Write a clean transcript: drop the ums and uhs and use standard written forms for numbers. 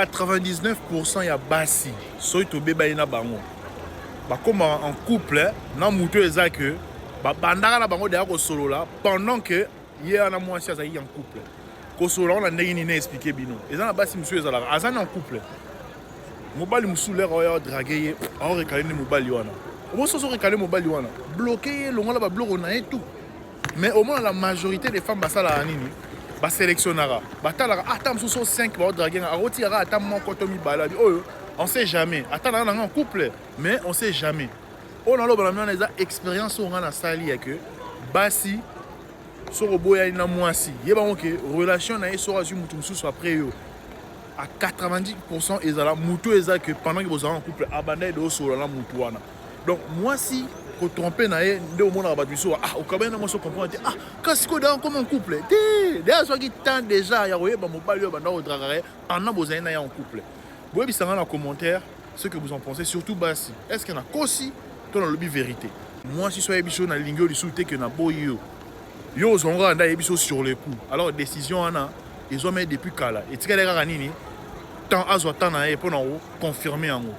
99% ya basi, soki tobebani na bango, bakomaka en couple na motu oyo eza ke babandaka na bango deya kosolola pendant que ye wana mwasi azalaki en couple. Kosolola wana ndenge nini? Na expliquer bino. Eza na basi mosusu ezalaka aza na en couple, mobali mosusu lere oyo adraguer ye, aorecaler nde mobali wana. Omosi ozorecaler mobali wana, bloquer ye, longola babiloko na ye tout. Mais omona, la majorité des femmes basalaka nini? Basélectionnaka, batalaka ata mosusu 5 baodraguer nga, akotikaka ata moko to mibale, abi oyo on sait jamais, ata nanga nanga en couple, mais on sait jamais. Oyo naloba na mino wana eza expérience oyo nga nasali ya ke basi, soki oboyani na mwasi, yebango ke relation na ye, soki azwi motu mosusu après yo, à 90% ezala motu eza ke pendant ke bozala en couple, abanda ede osolola na motu wana. Donc mwasi kotromper na ye nde omonaka bato biso: "Ah, okabani na mwasi, ocomprendre te." Ah, kasi koda comme en couple te, de azwaki temps déjà ya koyeba mobali oyo banda kodraguaka ye pendant bozali na ye en couple. Boyebisanga na commentaire ce que vous en pensez, surtout basi. Est ce que nakosi to nalobi vérité? Mwasi so ayebi so nalingi yo lisusu te, ke naboyi yo, yo ozwango kaka nde ayebi so sur le coup. Alors décision wana ezwami depuis kala, etikali kaka nini? Temps, azwa temps na ye mpona koconfirmer yango.